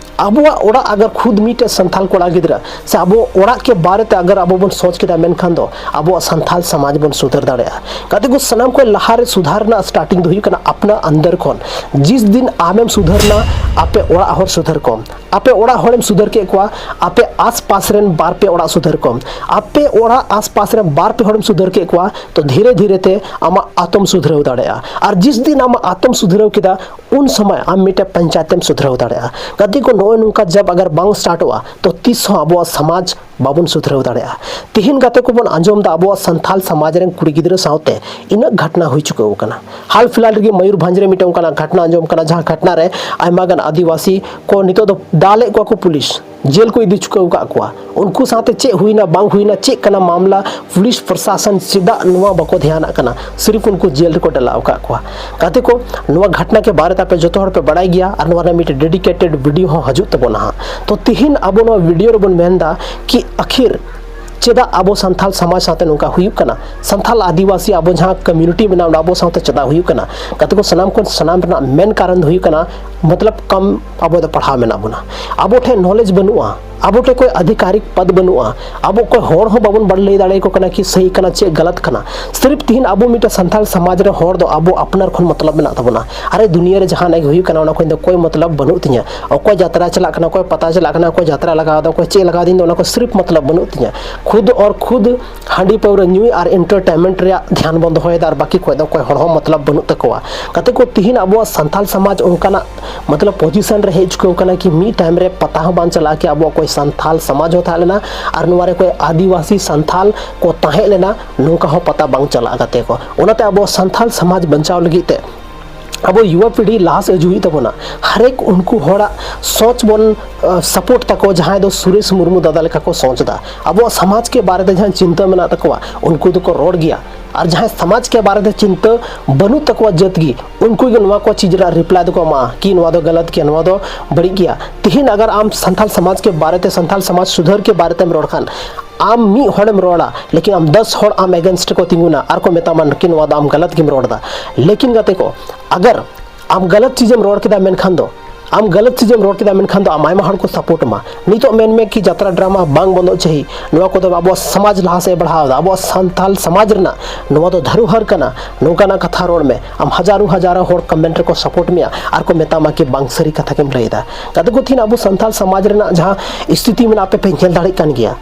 ᱟᱵᱚᱣᱟᱜ ᱚᱲᱟᱜ ᱟᱜᱟᱨ ᱠᱷᱩᱫ ᱢᱤᱫᱴᱮᱡ ᱥᱟᱱᱛᱟᱞ ᱠᱚᱲᱟ ᱜᱤᱫᱽᱨᱟᱹ ᱥᱮ ᱟᱵᱚ ᱚᱲᱟᱜ ᱠᱮ ᱵᱟᱨᱮ ᱛᱮ ᱟᱜᱟᱨ ᱟᱵᱚ ᱵᱚᱱ ᱥᱚᱪ ᱠᱮᱫᱟ, ᱢᱮᱱᱠᱷᱟᱱ ᱫᱚ ᱟᱵᱚᱣᱟᱜ ᱥᱟᱱᱛᱟᱞ ᱥᱚᱢᱟᱡᱽ ᱵᱚᱱ ᱥᱩᱫᱷᱟᱹᱨ ᱫᱟᱲᱮᱭᱟᱜᱼᱟ᱾ ᱜᱟᱛᱮ ᱠᱚ, ᱥᱟᱱᱟᱢ ᱠᱷᱚᱱ ᱞᱟᱦᱟ ᱨᱮ ᱥᱩᱫᱷᱟᱨ ᱨᱮᱱᱟᱜ ᱥᱴᱟᱨᱴᱤᱝ ᱫᱚ ᱦᱩᱭᱩᱜ ᱠᱟᱱᱟ ᱟᱯᱱᱟ ᱟᱱᱫᱟᱨ ᱠᱷᱚᱱ᱾ ᱡᱤᱥ ᱫᱤᱱ ᱟᱢᱮᱢ ᱥᱩᱫᱷᱟᱹᱨ ᱱᱟ, ᱟᱯᱮ ᱚᱲᱟᱜ ᱦᱚᱲ ᱥᱩᱫᱷᱟᱹᱨ ᱠᱚᱢ, ᱟᱯᱮ ᱚᱲᱟᱜ ᱦᱚᱲᱮᱢ ᱥᱩᱫᱷᱟᱹᱨ ᱠᱮᱫ ᱠᱚᱣᱟ, ᱟᱯᱮ ᱟᱥᱯᱟᱥ ᱨᱮᱱ ᱵᱟᱨ ᱯᱮ ᱚᱲᱟᱜ ᱥᱩᱫᱷᱟᱹᱨ ᱠᱚᱢ, ᱟᱯᱮ ᱚᱲᱟᱜ ᱟᱥᱯᱟᱥ ᱨᱮᱱ ᱵᱟᱨ ᱯᱮ ᱦᱚᱲᱮᱢ ᱥᱩᱫᱷᱟᱹᱨ ᱠᱮᱫ ᱠᱚᱣᱟ, ᱛᱚ ᱫᱷᱤᱨᱮ ᱫᱷᱤᱨᱮ ᱛᱮ ᱟᱢᱟᱜ ᱟᱛᱚᱢ ᱥᱩᱫᱷᱨᱟᱹᱣ ᱫᱟᱲᱮᱭᱟᱜᱼᱟ᱾ ᱟᱨ ᱡᱤᱥ ᱫᱤᱱ ᱟᱢᱟᱜ ᱟᱛᱚᱢ ᱥᱩᱫᱷᱨᱟᱹᱣ ᱠᱮᱫᱟ, ᱩᱱ ᱥᱚᱢᱚᱭ ᱟᱢ ᱢᱤᱫᱴᱮᱱ ᱯᱚᱧᱪᱟᱭᱮᱛ ᱮᱢ ᱥᱩᱫᱷᱨᱟᱹᱣ ᱫᱟᱲᱮᱭᱟᱜᱼᱟ᱾ ᱜᱟᱛᱮ ᱠᱚ, ᱱᱚᱜᱼᱚᱭ ᱱᱚᱝᱠᱟ ᱡᱟᱵ ᱟᱜᱟᱨ ᱵᱟᱝ ᱥᱴᱟᱨᱴᱚᱜᱼᱟ, ᱛᱚ ᱛᱤᱥ ᱦᱚᱸ ᱟᱵᱚᱣᱟᱜ ᱥᱚᱢᱟᱡᱽ ᱵᱟᱵᱚᱱ ᱥᱩᱫᱷᱨᱟᱹᱣ ᱫᱟᱲᱮᱭᱟᱜᱼᱟ᱾ ᱛᱤᱦᱤᱧ ᱜᱟᱛᱮ ᱠᱚᱵᱚᱱ ᱟᱸᱡᱚᱢ ᱮᱫᱟ ᱟᱵᱚᱣᱟᱜ ᱥᱟᱱᱛᱷᱟᱞ ᱥᱚᱢᱟᱡᱽ ᱨᱮᱱ ᱠᱩᱲᱤ ᱜᱤᱫᱽᱨᱟᱹ ᱥᱟᱶᱛᱮ ᱤᱱᱟᱹᱜ ᱜᱷᱟᱴᱱᱟ ᱦᱩᱭ ᱪᱩᱠᱟᱹᱣ ᱟᱠᱟᱱᱟ᱾ ᱦᱟᱞ ᱯᱷᱤᱞᱦᱟᱞ ᱨᱮᱜᱮ ᱢᱚᱭᱩᱨᱵᱷᱚᱸᱡᱽ ᱨᱮ ᱢᱤᱫᱴᱮᱱ ᱚᱱᱠᱟᱱᱟᱜ ᱜᱷᱟᱴᱱᱟ ᱟᱸᱡᱚᱢ ᱠᱟᱱᱟ, ᱡᱟᱦᱟᱸ ᱜᱷᱟᱴᱱᱟ ᱨᱮ ᱟᱭᱢᱟ ᱜᱟᱱ ᱟᱹᱫᱤᱵᱟᱹᱥᱤ ᱠᱚ ᱱᱤᱛᱚᱜ ᱫᱚ ᱫᱟᱞᱮᱫ ᱠᱚᱣᱟ ᱠᱚ ᱯᱩᱞᱤᱥ, ᱡᱮᱞ ᱠᱚ ᱤᱫᱤ ᱪᱩᱠᱟᱹᱣ ᱟᱠᱟᱫ ᱠᱚᱣᱟ᱾ ᱩᱱᱠᱩ ᱥᱟᱶᱛᱮ ᱪᱮᱫ ᱦᱩᱭᱱᱟ ᱵᱟᱝ ᱦᱩᱭᱱᱟ, ᱪᱮᱫ ᱠᱟᱱᱟ ᱢᱟᱢᱞᱟ, ᱯᱩᱞᱤᱥ ᱯᱨᱚᱥᱟᱥᱚᱱ ᱪᱮᱫᱟᱜ ᱱᱚᱣᱟ ᱵᱟᱠᱚ ᱫᱷᱮᱭᱟᱱᱟᱜ ᱠᱟᱱᱟ, ᱥᱤᱨᱤᱯ ᱩᱱᱠᱩ ᱡᱮᱞ ᱨᱮᱠᱚ ᱰᱟᱞᱟᱣ ᱟᱠᱟᱫ ᱠᱚᱣᱟ᱾ ᱜᱟᱛᱮ ᱠᱚ, ᱱᱚᱣᱟ ᱜᱷᱟᱴᱱᱟ ᱠᱮ ᱵᱟᱨᱮ ᱛᱮ ᱟᱯᱮ ᱡᱚᱛᱚ ᱦᱚᱲ ᱯᱮ ᱵᱟᱲᱟᱭ ᱜᱮᱭᱟ ᱟᱨ ᱱᱚᱣᱟ ᱨᱮᱱᱟᱜ ᱢᱤᱫᱴᱮᱱ ᱰᱮᱰᱤᱠᱮᱴᱮᱰ ᱵᱷᱤᱰᱤᱭᱳ ᱦᱚᱸ ᱦᱤᱡᱩᱜ ᱛᱟᱵᱚᱱᱟ ᱦᱟᱸᱜ᱾ ᱛᱚ ᱛᱤᱦᱤᱧ ᱟᱵᱚ ᱱᱚᱣᱟ ᱵᱷᱤᱰᱤᱭᱳ ᱨᱮᱵᱚᱱ ᱢᱮᱱᱫᱟ ᱠᱤ ᱟᱹᱠᱷᱤᱨ ᱪᱮᱫᱟᱜ ᱟᱵᱚ ᱥᱟᱱᱛᱟᱞ ᱥᱚᱢᱟᱡᱽ ᱥᱟᱶᱛᱮ ᱱᱚᱝᱠᱟ ᱦᱩᱭᱩᱜ ᱠᱟᱱᱟ? ᱥᱟᱱᱛᱟᱞ ᱟᱹᱫᱤᱵᱟᱹᱥᱤ ᱟᱵᱚ ᱡᱟᱦᱟᱸ ᱠᱚᱢᱤᱭᱩᱱᱤᱴᱤ ᱢᱮᱱᱟᱜᱼᱟ, ᱚᱸᱰᱮ ᱟᱵᱚ ᱥᱟᱶᱛᱮ ᱪᱮᱫᱟᱜ ᱦᱩᱭᱩᱜ ᱠᱟᱱᱟ? ᱜᱟᱛᱮ ᱠᱚ, ᱥᱟᱱᱟᱢ ᱠᱷᱚᱱ ᱥᱟᱱᱟᱢ ᱨᱮᱱᱟᱜ ᱢᱮᱱ ᱠᱟᱨᱚᱱ ᱫᱚ ᱦᱩᱭᱩᱜ ᱠᱟᱱᱟ, ᱢᱚᱛᱞᱚᱵ ᱠᱚᱢ ᱟᱵᱚ ᱫᱚ ᱯᱟᱲᱦᱟᱣ ᱢᱮᱱᱟᱜ ᱵᱚᱱᱟ, ᱟᱵᱚ ᱴᱷᱮᱱ ᱱᱚᱞᱮᱡᱽ ᱵᱟᱹᱱᱩᱜᱼᱟ, ᱟᱵᱚ ᱴᱷᱮᱱ ᱚᱠᱚᱭ ᱟᱫᱷᱤᱠᱟᱨᱤᱠ ᱯᱚᱫᱽ ᱵᱟᱹᱱᱩᱜᱼᱟ, ᱟᱵᱚ ᱚᱠᱚᱭ ᱦᱚᱲ ᱦᱚᱸ ᱵᱟᱵᱚᱱ ᱵᱟᱲᱟᱭ ᱞᱟᱹᱭ ᱫᱟᱲᱮᱭᱟᱠᱚ ᱠᱟᱱᱟ ᱠᱤ ᱥᱟᱹᱦᱤ ᱠᱟᱱᱟ ᱪᱮᱫ ᱜᱟᱞᱟᱛ ᱠᱟᱱᱟ᱾ ᱥᱤᱨᱤᱯ ᱛᱤᱦᱤᱧ ᱟᱵᱚ ᱢᱤᱫᱴᱮᱱ ᱥᱟᱱᱛᱟᱞ ᱥᱚᱢᱟᱡᱽ ᱨᱮ ᱦᱚᱲ ᱫᱚ ᱟᱵᱚ ᱟᱯᱱᱟᱨ ᱠᱷᱚᱱ ᱢᱚᱛᱞᱚᱵ ᱢᱮᱱᱟᱜ ᱛᱟᱵᱚᱱᱟ᱾ ᱟᱨᱮ ᱫᱩᱱᱤᱭᱟᱹ ᱨᱮ ᱡᱟᱦᱟᱱᱟᱜ ᱜᱮ ᱦᱩᱭᱩᱜ ᱠᱟᱱᱟ, ᱚᱱᱟ ᱠᱷᱚᱱ ᱫᱚ ᱚᱠᱚᱭ ᱢᱚᱛᱞᱚᱵ ᱵᱟᱹᱱᱩᱜ ᱛᱤᱧᱟᱹ, ᱚᱠᱚᱭ ᱡᱟᱛᱨᱟ ᱪᱟᱞᱟᱜ ᱠᱟᱱᱟ, ᱚᱠᱚᱭ ᱯᱟᱛᱟ ᱪᱟᱞᱟᱜ ᱠᱟᱱᱟ, ᱚᱠᱚᱭ ᱡᱟᱛᱨᱟ ᱞᱟᱜᱟᱣ ᱮᱫᱟ, ᱚᱠᱚᱭ ᱪᱮᱫ ᱞᱟᱜᱟᱣ ᱫᱤᱧ ᱫᱚ, ᱚᱱᱟ ᱠᱚ ᱥᱤᱨᱤᱯ ᱢᱚᱛᱞᱚᱵ ᱵᱟᱹᱱᱩᱜ ᱛᱤᱧᱟᱹ᱾ ᱠᱷᱩᱫ ᱚᱨ ᱠᱷᱩᱫ ᱦᱟᱺᱰᱤ ᱯᱟᱹᱣᱨᱟᱹ ᱧᱩᱭ ᱟᱨ ᱮᱱᱴᱟᱨᱴᱮᱱᱢᱮᱱᱴ ᱨᱮᱭᱟᱜ ᱫᱷᱮᱭᱟᱱ ᱵᱚᱱ ᱫᱚᱦᱚᱭᱮᱫᱟ, ᱟᱨ ᱵᱟᱹᱠᱤ ᱠᱷᱚᱱ ᱫᱚ ᱚᱠᱚᱭ ᱦᱚᱲ ᱦᱚᱸ ᱢᱚᱛᱞᱚᱵ ᱵᱟᱹᱱᱩᱜ ᱛᱟᱠᱚᱣᱟ᱾ ᱜᱟᱛᱮ ᱠᱚ, ᱛᱤᱦᱤᱧ ᱟᱵᱚᱣᱟᱜ ᱥᱟᱱᱛᱟᱞ ᱥᱚᱢᱟᱡᱽ ᱚᱱᱠᱟᱱᱟᱜ ᱢᱚᱛᱞᱚᱵ ᱯᱚᱡᱤᱥᱚᱱ ᱨᱮ ᱦᱮᱡ ᱪᱩᱠᱟᱹᱣ ᱠᱟᱱᱟ ᱠᱤ ᱢᱤᱫ ᱴᱟᱭᱤᱢ ᱨᱮ ᱯᱟᱛᱟ ᱦᱚᱸ ᱵᱟᱝ ᱪᱟᱞᱟᱜᱼᱟ ᱠᱤ ᱟᱵᱚᱣᱟᱜ ᱚᱠᱚᱭ ᱥᱟᱱᱛᱟᱞ ᱥᱚᱢᱟᱡᱽ ᱦᱚᱸ ᱛᱟᱦᱮᱸ ᱞᱮᱱᱟ ᱟᱨ ᱱᱚᱣᱟ ᱨᱮ ᱚᱠᱚᱭ ᱟᱹᱫᱤᱵᱟᱹᱥᱤ ᱥᱟᱱᱛᱟᱞ ᱠᱚ ᱛᱟᱦᱮᱸ ᱞᱮᱱᱟ, ᱱᱚᱝᱠᱟ ᱦᱚᱸ ᱯᱟᱛᱟ ᱵᱟᱝ ᱪᱟᱞᱟᱜᱼᱟ᱾ ᱜᱟᱛᱮ ᱠᱚ, ᱚᱱᱟᱛᱮ ᱟᱵᱚ ᱥᱟᱱᱛᱟᱞ ᱥᱚᱢᱟᱡᱽ ᱵᱟᱧᱪᱟᱣ ᱞᱟᱹᱜᱤᱫ ᱛᱮ ᱟᱵᱚ ᱭᱩᱣᱟ ᱯᱤᱲᱦᱤ ᱞᱟᱦᱟ ᱥᱮᱫ ᱦᱤᱡᱩᱜ ᱦᱩᱭᱩᱜ ᱛᱟᱵᱚᱱᱟ᱾ ᱦᱟᱨᱮᱠ ᱩᱱᱠᱩ ᱦᱚᱲᱟᱜ ᱥᱚᱪ ᱵᱚᱱ ᱥᱟᱯᱳᱨᱴ ᱛᱟᱠᱚ, ᱡᱟᱦᱟᱸᱭ ᱫᱚ ᱥᱩᱨᱮᱥ ᱢᱩᱨᱢᱩ ᱫᱟᱫᱟ ᱞᱮᱠᱟ ᱠᱚ ᱥᱚᱪ ᱮᱫᱟ᱾ ᱟᱵᱚᱣᱟᱜ ᱥᱚᱢᱟᱡᱽ ᱠᱮ ᱵᱟᱨᱮ ᱛᱮ ᱡᱟᱦᱟᱸ ᱪᱤᱱᱛᱟᱹ ᱢᱮᱱᱟᱜ ᱛᱟᱠᱚᱣᱟ, ᱩᱱᱠᱩ ᱫᱚᱠᱚ ᱨᱚᱲ ᱜᱮᱭᱟ᱾ ᱟᱨ ᱡᱟᱦᱟᱸᱭ ᱥᱚᱢᱟᱡᱽ ᱠᱮ ᱵᱟᱨᱮ ᱛᱮ ᱪᱤᱱᱛᱟᱹ ᱵᱟᱹᱱᱩᱜ ᱛᱟᱠᱚᱣᱟ ᱡᱟᱹᱛ ᱜᱮ, ᱩᱱᱠᱩ ᱜᱮ ᱱᱚᱣᱟ ᱠᱚ ᱪᱤᱡᱽ ᱨᱮᱱᱟᱜ ᱨᱤᱯᱞᱟᱭ ᱫᱚᱠᱚ ᱮᱢᱟ ᱠᱤ ᱱᱚᱣᱟ ᱫᱚ ᱜᱟᱞᱟᱛ ᱜᱮᱭᱟ, ᱱᱚᱣᱟ ᱫᱚ ᱵᱟᱹᱲᱤᱡ ᱜᱮᱭᱟ᱾ ᱛᱤᱦᱤᱧ ᱟᱜᱟᱨ ᱟᱢ ᱥᱟᱱᱛᱟᱞ ᱥᱚᱢᱟᱡᱽ ᱠᱮ ᱵᱟᱨᱮ ᱛᱮ, ᱥᱟᱱᱛᱟᱞ ᱥᱚᱢᱟᱡᱽ ᱥᱩᱫᱷᱟᱹᱨ ᱠᱮ ᱵᱟᱨᱮ ᱛᱮᱢ ᱨᱚᱲ ᱠᱷᱟᱱ, ᱟᱢ ᱢᱤᱫ ᱦᱚᱲᱮᱢ ᱨᱚᱲᱟ, ᱞᱮᱠᱤᱱ ᱟᱢ ᱫᱚᱥ ᱦᱚᱲ ᱟᱢ ᱮᱜᱮᱱᱥᱴ ᱨᱮᱠᱚ ᱛᱤᱸᱜᱩᱱᱟ ᱟᱨ ᱠᱚ ᱢᱮᱛᱟᱢᱟ ᱠᱤ ᱱᱚᱣᱟ ᱫᱚ ᱟᱢ ᱜᱟᱞᱟᱛ ᱜᱮᱢ ᱨᱚᱲ ᱮᱫᱟ᱾ ᱞᱮᱠᱤᱱ ᱜᱟᱛᱮ ᱠᱚ, ᱟᱜᱟᱨ ᱟᱢ ᱜᱟᱞᱟᱛ ᱪᱤᱡᱮᱢ ᱨᱚᱲ ᱠᱮᱫᱟ, ᱢᱮᱱᱠᱷᱟᱱ ᱫᱚ ᱟᱢ ᱜᱟᱞᱟᱛ ᱪᱤᱡᱮᱢ ᱨᱚᱲ ᱠᱮᱫᱟ, ᱢᱮᱱᱠᱷᱟᱱ ᱫᱚ ᱟᱢ ᱟᱭᱢᱟ ᱦᱚᱲ ᱠᱚ ᱥᱟᱯᱳᱨᱴ ᱟᱢᱟ᱾ ᱱᱤᱛᱚᱜ ᱢᱮᱱ ᱢᱮ ᱠᱤ ᱡᱟᱛᱨᱟ ᱰᱨᱟᱢᱟ ᱵᱟᱝ ᱵᱚᱱᱫᱚᱜ ᱪᱟᱹᱦᱤ, ᱱᱚᱣᱟ ᱠᱚᱫᱚ ᱟᱵᱚᱣᱟᱜ ᱥᱚᱢᱟᱡᱽ ᱞᱟᱦᱟ ᱥᱮᱫ ᱮ ᱵᱟᱲᱦᱟᱣ ᱮᱫᱟ, ᱟᱵᱚᱣᱟᱜ ᱥᱟᱱᱛᱟᱞ ᱥᱚᱢᱟᱡᱽ ᱨᱮᱱᱟᱜ ᱱᱚᱣᱟ ᱫᱚ ᱫᱷᱟᱨᱩᱦᱟᱨ ᱠᱟᱱᱟ, ᱱᱚᱝᱠᱟᱱᱟᱜ ᱠᱟᱛᱷᱟ ᱨᱚᱲ ᱢᱮ᱾ ᱟᱢ ᱦᱟᱡᱟᱨᱚ ᱦᱟᱡᱟᱨᱚ ᱦᱚᱲ ᱠᱚᱢᱮᱱᱴ ᱨᱮᱠᱚ ᱥᱟᱯᱳᱨᱴ ᱢᱮᱭᱟ ᱟᱨ ᱠᱚ ᱢᱮᱛᱟᱢᱟ ᱠᱤ ᱵᱟᱝ ᱥᱟᱹᱨᱤ ᱠᱟᱛᱷᱟ ᱜᱮᱢ ᱞᱟᱹᱭ ᱮᱫᱟ᱾ ᱜᱟᱛᱮ ᱠᱚ, ᱛᱤᱦᱤᱧ ᱟᱵᱚ ᱥᱟᱱᱛᱟᱞ ᱥᱚᱢᱟᱡᱽ ᱨᱮᱱᱟᱜ ᱡᱟᱦᱟᱸ ᱥᱛᱷᱤᱛᱤ ᱢᱮᱱᱟᱜᱼᱟ, ᱟᱯᱮ ᱯᱮ ᱧᱮᱞ ᱫᱟᱲᱮᱭᱟᱜ ᱠᱟᱱ ᱜᱮᱭᱟ᱾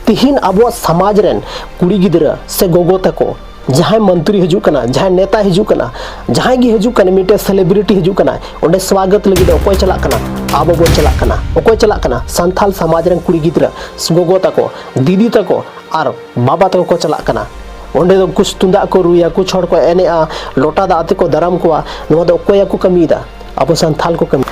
ᱛᱤᱦᱤᱧ ᱟᱵᱚᱣᱟᱜ ᱥᱚᱢᱟᱡᱽ ᱨᱮᱱ ᱠᱩᱲᱤ ᱜᱤᱫᱽᱨᱟᱹ ᱥᱮ ᱜᱚᱜᱚ ᱛᱟᱠᱚ, ᱡᱟᱦᱟᱸᱭ ᱢᱚᱱᱛᱨᱤ ᱦᱤᱡᱩᱜ ᱠᱟᱱᱟ, ᱡᱟᱦᱟᱸᱭ ᱱᱮᱛᱟ ᱦᱤᱡᱩᱜ ᱠᱟᱱᱟ, ᱡᱟᱦᱟᱸᱭ ᱜᱮ ᱦᱤᱡᱩᱜ ᱠᱟᱱᱟ, ᱢᱤᱫᱴᱮᱱ ᱥᱮᱞᱤᱵᱨᱤᱴᱤ ᱦᱤᱡᱩᱜ ᱠᱟᱱᱟ, ᱚᱸᱰᱮ ᱥᱣᱟᱜᱚᱛ ᱞᱟᱹᱜᱤᱫ ᱚᱠᱚᱭ ᱪᱟᱞᱟᱜ ᱠᱟᱱᱟ? ᱟᱵᱚ ᱵᱚᱱ ᱪᱟᱞᱟᱜ ᱠᱟᱱᱟ᱾ ᱚᱠᱚᱭ ᱪᱟᱞᱟᱜ ᱠᱟᱱᱟ? ᱥᱟᱱᱛᱟᱞ ᱥᱚᱢᱟᱡᱽ ᱨᱮᱱ ᱠᱩᱲᱤ ᱜᱤᱫᱽᱨᱟᱹ, ᱜᱚᱜᱚ ᱛᱟᱠᱚ, ᱫᱤᱫᱤ ᱛᱟᱠᱚ ᱟᱨ ᱵᱟᱵᱟ ᱛᱟᱠᱚ ᱠᱚ ᱪᱟᱞᱟᱜ ᱠᱟᱱᱟ᱾ ᱚᱸᱰᱮ ᱫᱚ ᱠᱩᱪ ᱛᱩᱢᱫᱟᱜ ᱠᱚ ᱨᱩᱭᱟ, ᱠᱩᱪ ᱦᱚᱲ ᱠᱚ ᱮᱱᱮᱡᱼᱟ, ᱞᱚᱴᱟ ᱫᱟᱜ ᱟᱛᱮ ᱠᱚ ᱫᱟᱨᱟᱢ ᱠᱚᱣᱟ᱾ ᱱᱚᱣᱟ ᱫᱚ ᱚᱠᱚᱭᱟᱜ ᱠᱚ ᱠᱟᱹᱢᱤᱭᱮᱫᱟ? ᱟᱵᱚ ᱥᱟᱱᱛᱟᱞ ᱠᱚ ᱠᱟᱹᱢᱤ᱾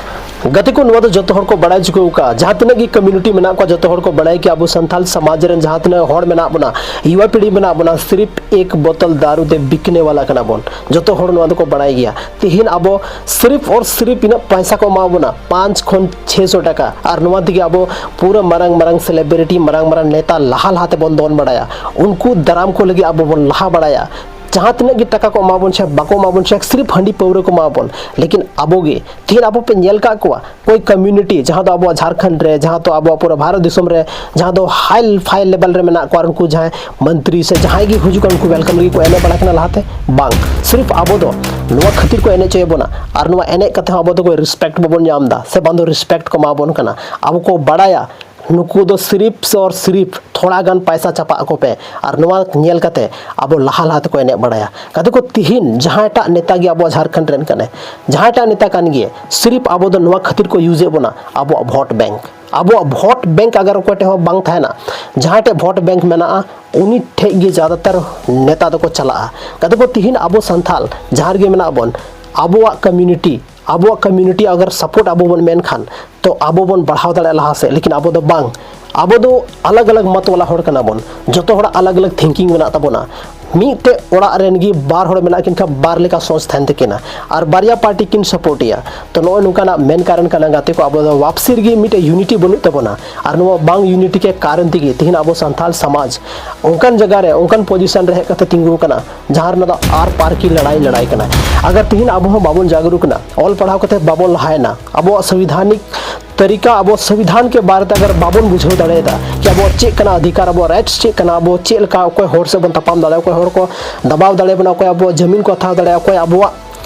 ᱜᱟᱛᱮ ᱠᱚ, ᱱᱚᱣᱟ ᱫᱚ ᱡᱚᱛᱚ ᱦᱚᱲ ᱠᱚ ᱵᱟᱲᱟᱭ ᱦᱚᱪᱚ ᱠᱟᱜᱼᱟ, ᱡᱟᱦᱟᱸ ᱛᱤᱱᱟᱹᱜ ᱜᱮ ᱠᱚᱢᱭᱩᱱᱤᱴᱤ ᱢᱮᱱᱟᱜ ᱠᱚᱣᱟ, ᱡᱚᱛᱚ ᱦᱚᱲ ᱠᱚ ᱵᱟᱲᱟᱭ ᱠᱤ ᱟᱵᱚ ᱥᱟᱱᱛᱟᱞ ᱥᱚᱢᱟᱡᱽ ᱨᱮᱱ ᱡᱟᱦᱟᱸ ᱛᱤᱱᱟᱹᱜ ᱦᱚᱲ ᱢᱮᱱᱟᱜ ᱵᱚᱱᱟ, ᱭᱩᱣᱟ ᱯᱤᱲᱦᱤ ᱢᱮᱱᱟᱜ ᱵᱚᱱᱟ, ᱥᱤᱨᱤᱯ ᱮᱠ ᱵᱳᱛᱚᱞ ᱫᱟᱨᱩ ᱛᱮ ᱵᱤᱠᱱᱮ ᱣᱟᱞᱟ ᱠᱟᱱᱟ ᱵᱚᱱ᱾ ᱡᱚᱛᱚ ᱦᱚᱲ ᱱᱚᱣᱟ ᱫᱚᱠᱚ ᱵᱟᱲᱟᱭ ᱜᱮᱭᱟ᱾ ᱛᱤᱦᱤᱧ ᱟᱵᱚ ᱥᱤᱨᱤᱯ ᱚᱨ ᱥᱤᱨᱤᱯ ᱤᱱᱟᱹᱜ ᱯᱟᱭᱥᱟ ᱠᱚ ᱮᱢᱟ ᱵᱚᱱᱟ, ᱯᱟᱸᱪ ᱠᱷᱚᱱ ᱪᱷᱮ ᱥᱚ ᱴᱟᱠᱟ, ᱟᱨ ᱱᱚᱣᱟ ᱛᱮᱜᱮ ᱟᱵᱚ ᱯᱩᱨᱟᱹ ᱢᱟᱨᱟᱝ ᱢᱟᱨᱟᱝ ᱥᱮᱞᱤᱵᱨᱤᱴᱤ, ᱢᱟᱨᱟᱝ ᱢᱟᱨᱟᱝ ᱱᱮᱛᱟ ᱞᱟᱦᱟ ᱞᱟᱦᱟ ᱛᱮᱵᱚᱱ ᱫᱚᱱ ᱵᱟᱲᱟᱭᱟ᱾ ᱩᱱᱠᱩ ᱫᱟᱨᱟᱢ ᱠᱚ ᱞᱟᱹᱜᱤᱫ ᱟᱵᱚ ᱵᱚᱱ ᱞᱟᱦᱟ ᱵᱟᱲᱟᱭᱟ᱾ ᱡᱟᱦᱟᱸ ᱛᱤᱱᱟᱹᱜ ᱜᱮ ᱴᱟᱠᱟ ᱠᱚ ᱮᱢᱟ ᱵᱚᱱ ᱥᱮ ᱵᱟᱠᱚ ᱮᱢᱟ ᱵᱚᱱ ᱥᱮ, ᱥᱤᱨᱤᱯ ᱦᱟᱺᱰᱤ ᱯᱟᱹᱣᱨᱟᱹ ᱠᱚ ᱮᱢᱟ ᱵᱚᱱ, ᱞᱮᱠᱤᱱ ᱟᱵᱚ ᱜᱮ, ᱛᱤᱦᱤᱧ ᱟᱵᱚ ᱯᱮ ᱧᱮᱞ ᱠᱟᱜ ᱠᱚᱣᱟ, ᱠᱚᱭ ᱠᱚᱢᱭᱩᱱᱤᱴᱤ ᱡᱟᱦᱟᱸ ᱫᱚ ᱟᱵᱚᱣᱟᱜ ᱡᱷᱟᱲᱠᱷᱚᱸᱰ ᱨᱮ, ᱡᱟᱦᱟᱸ ᱫᱚ ᱟᱵᱚᱣᱟᱜ ᱯᱩᱨᱟᱹ ᱵᱷᱟᱨᱚᱛ ᱫᱤᱥᱚᱢ ᱨᱮ, ᱡᱟᱦᱟᱸ ᱫᱚ ᱦᱟᱭ ᱯᱷᱟᱭ ᱞᱮᱵᱮᱞ ᱨᱮ ᱢᱮᱱᱟᱜ ᱠᱚᱣᱟ, ᱩᱱᱠᱩ ᱡᱟᱦᱟᱸᱭ ᱢᱚᱱᱛᱨᱤ ᱥᱮ ᱡᱟᱦᱟᱸᱭ ᱜᱮ ᱦᱤᱡᱩᱜ ᱠᱟᱱ, ᱩᱱᱠᱩ ᱣᱮᱞᱠᱟᱢ ᱞᱟᱹᱜᱤᱫ ᱠᱚ ᱮᱱᱮᱡ ᱵᱟᱲᱟ ᱠᱟᱱᱟ ᱞᱟᱦᱟᱛᱮ? ᱵᱟᱝ, ᱥᱤᱨᱤᱯ ᱟᱵᱚ ᱫᱚ ᱱᱚᱣᱟ ᱠᱷᱟᱹᱛᱤᱨ ᱠᱚ ᱮᱱᱮᱡ ᱦᱚᱪᱚᱭᱮᱫ ᱵᱚᱱᱟ᱾ ᱟᱨ ᱱᱚᱣᱟ ᱮᱱᱮᱡ ᱠᱟᱛᱮ ᱦᱚᱸ ᱟᱵᱚ ᱫᱚ ᱠᱚᱭ ᱨᱮᱥᱯᱮᱠᱴ ᱵᱟᱵᱚᱱ ᱧᱟᱢ ᱮᱫᱟ ᱥᱮ ᱵᱟᱝ ᱫᱚ ᱨᱮᱥᱯᱮᱠᱴ ᱠᱚ ᱮᱢᱟ ᱵᱚᱱ ᱠᱟᱱᱟ᱾ ᱟᱵᱚ ᱠᱚ ᱵᱟᱲᱟᱭᱟ ᱱᱩᱠᱩ ᱫᱚ ᱥᱤᱨᱤᱯ ᱥᱮ ᱚᱨ ᱥᱤᱨᱤᱯ ᱛᱷᱚᱲᱟ ᱜᱟᱱ ᱯᱟᱭᱥᱟ ᱪᱟᱯᱟᱜ ᱟᱠᱚ ᱯᱮ, ᱟᱨ ᱱᱚᱣᱟ ᱧᱮᱞ ᱠᱟᱛᱮ ᱟᱵᱚ ᱞᱟᱦᱟ ᱞᱟᱦᱟ ᱛᱮᱠᱚ ᱮᱱᱮᱡ ᱵᱟᱲᱟᱭᱟ᱾ ᱜᱟᱛᱮ ᱠᱚ, ᱛᱤᱦᱤᱧ ᱡᱟᱦᱟᱸᱭᱴᱟᱜ ᱱᱮᱛᱟ ᱜᱮ ᱟᱵᱚᱣᱟᱜ ᱡᱷᱟᱲᱠᱷᱚᱸᱰ ᱨᱮᱱ ᱠᱟᱱᱟᱭ, ᱡᱟᱦᱟᱸᱭᱴᱟᱜ ᱱᱮᱛᱟ ᱠᱟᱱ ᱜᱮ, ᱥᱤᱨᱤᱯ ᱟᱵᱚ ᱫᱚ ᱱᱚᱣᱟ ᱠᱷᱟᱹᱛᱤᱨ ᱠᱚ ᱤᱭᱩᱡᱮᱫ ᱵᱚᱱᱟ, ᱟᱵᱚᱣᱟᱜ ᱵᱷᱳᱴ ᱵᱮᱝᱠ᱾ ᱟᱵᱚᱣᱟᱜ ᱵᱷᱳᱴ ᱵᱮᱝᱠ ᱟᱜᱟᱨ ᱚᱠᱚᱭ ᱴᱷᱮᱱ ᱦᱚᱸ ᱵᱟᱝ ᱛᱟᱦᱮᱱᱟ, ᱡᱟᱦᱟᱸᱭ ᱴᱷᱮᱱ ᱵᱷᱳᱴ ᱵᱮᱝᱠ ᱢᱮᱱᱟᱜᱼᱟ, ᱩᱱᱤ ᱴᱷᱮᱡ ᱜᱮ ᱡᱟᱫᱟᱛᱟᱨ ᱱᱮᱛᱟ ᱫᱚᱠᱚ ᱪᱟᱞᱟᱜᱼᱟ᱾ ᱜᱟᱛᱮ ᱠᱚ, ᱛᱤᱦᱤᱧ ᱟᱵᱚ ᱥᱟᱱᱛᱷᱟᱞ ᱡᱟᱦᱟᱸ ᱨᱮᱜᱮ ᱢᱮᱱᱟᱜ ᱵᱚᱱ, ᱟᱵᱚᱣᱟᱜ ᱠᱚᱢᱤᱭᱩᱱᱤᱴᱤ, ᱟᱵᱚᱣᱟᱜ ᱠᱚᱢᱤᱭᱩᱱᱤᱴᱤ ᱟᱜᱟᱨ ᱥᱟᱯᱳᱨᱴ ᱟᱵᱚ ᱵᱚᱱ ᱢᱮᱱ ᱠᱷᱟᱱ, ᱛᱚ ᱟᱵᱚ ᱵᱚᱱ ᱵᱟᱲᱦᱟᱣ ᱫᱟᱲᱮᱭᱟᱜᱼᱟ ᱞᱟᱦᱟ ᱥᱮᱫ᱾ ᱞᱮᱠᱤᱱ ᱟᱵᱚ ᱫᱚ ᱵᱟᱝ, ᱟᱵᱚ ᱫᱚ ᱟᱞᱟᱜᱽ ᱟᱞᱟᱜᱽ ᱢᱚᱛ ᱣᱟᱞᱟ ᱦᱚᱲ ᱠᱟᱱᱟ ᱵᱚᱱ, ᱡᱚᱛᱚ ᱦᱚᱲᱟᱜ ᱟᱞᱟᱜᱽ ᱟᱞᱟᱜᱽ ᱛᱷᱤᱝᱠᱤᱝ ᱢᱮᱱᱟᱜ ᱛᱟᱵᱚᱱᱟ᱾ ᱢᱤᱫᱴᱮᱡ ᱚᱲᱟᱜ ᱨᱮᱱ ᱜᱮ ᱵᱟᱨ ᱦᱚᱲ ᱢᱮᱱᱟᱜ ᱠᱤᱱ ᱠᱷᱟᱱ, ᱵᱟᱨ ᱞᱮᱠᱟ ᱥᱚᱪ ᱛᱟᱦᱮᱱ ᱛᱟᱹᱠᱤᱱᱟ, ᱟᱨ ᱵᱟᱨᱭᱟ ᱯᱟᱨᱴᱤ ᱠᱤᱱ ᱥᱟᱯᱳᱨᱴ ᱮᱭᱟ᱾ ᱛᱚ ᱱᱚᱜᱼᱚᱭ ᱱᱚᱝᱠᱟᱱᱟᱜ ᱢᱮᱱ ᱠᱟᱨᱚᱱ ᱠᱟᱱᱟ ᱜᱟᱛᱮ ᱠᱚ, ᱟᱵᱚ ᱫᱚ ᱣᱟᱯᱥᱤ ᱨᱮᱜᱮ ᱢᱤᱫᱴᱮᱡ ᱭᱩᱱᱤᱴᱤ ᱵᱟᱹᱱᱩᱜ ᱛᱟᱵᱚᱱᱟ᱾ ᱟᱨ ᱱᱚᱣᱟ ᱵᱟᱝ ᱭᱩᱱᱤᱴᱤ ᱠᱮ ᱠᱟᱨᱚᱱ ᱛᱮᱜᱮ ᱛᱮᱦᱮᱧ ᱟᱵᱚ ᱥᱟᱱᱛᱟᱞ ᱥᱚᱢᱟᱡᱽ ᱚᱱᱠᱟᱱ ᱡᱟᱭᱜᱟ ᱨᱮ, ᱚᱱᱠᱟᱱ ᱯᱚᱡᱤᱥᱚᱱ ᱨᱮ ᱦᱮᱡ ᱠᱟᱛᱮ ᱛᱤᱸᱜᱩ ᱟᱠᱟᱱᱟ, ᱡᱟᱦᱟᱸ ᱨᱮᱱᱟᱜ ᱫᱚ ᱟᱨ ᱯᱟᱨ ᱠᱤ ᱞᱟᱲᱟᱭ ᱞᱟᱲᱟᱭ ᱠᱟᱱᱟ᱾ ᱟᱜᱟᱨ ᱛᱮᱦᱮᱧ ᱟᱵᱚ ᱦᱚᱸ ᱵᱟᱵᱚᱱ ᱡᱟᱜᱽᱨᱩᱠ ᱮᱱᱟ, ᱚᱞ ᱯᱟᱲᱦᱟᱣ ᱠᱟᱛᱮ ᱵᱟᱵᱚᱱ ᱞᱟᱦᱟᱭᱮᱱᱟ, ᱟᱵᱚᱣᱟᱜ ᱥᱚᱝᱵᱤᱫᱷᱟᱱᱤᱠ ᱛᱟᱹᱨᱤᱠᱟ, ᱟᱵᱚ ᱥᱚᱝᱵᱤᱫᱷᱟᱱ ᱠᱮ ᱵᱟᱨᱮ ᱛᱮ ᱟᱜᱟᱨ ᱵᱟᱵᱚᱱ ᱵᱩᱡᱷᱟᱹᱣ ᱫᱟᱲᱮᱭᱟᱫᱟ ᱠᱤ ᱟᱵᱚᱣᱟᱜ ᱪᱮᱫ ᱠᱟᱱᱟ ᱚᱫᱷᱤᱠᱟᱨ, ᱟᱵᱚᱣᱟᱜ ᱨᱟᱭᱤᱴᱥ ᱪᱮᱫ ᱠᱟᱱᱟ, ᱚᱠᱚᱭ ᱦᱚᱲ ᱥᱮᱫ ᱵᱚᱱ ᱛᱟᱯᱟᱢ ᱫᱟᱲᱮᱭᱟᱜᱼᱟ, ᱚᱠᱚᱭ ᱦᱚᱲ ᱠᱚ ᱫᱟᱵᱟᱣ ᱫᱟᱲᱮᱭᱟᱵᱚᱱᱟ, ᱚᱠᱚᱭ ᱟᱵᱚᱣᱟᱜ ᱡᱟᱹᱢᱤᱱ ᱠᱚ ᱦᱟᱛᱟᱣ ᱫᱟᱲᱮᱭᱟᱜᱼᱟ, ᱚᱠᱚᱭ ᱟᱵᱚᱣᱟᱜ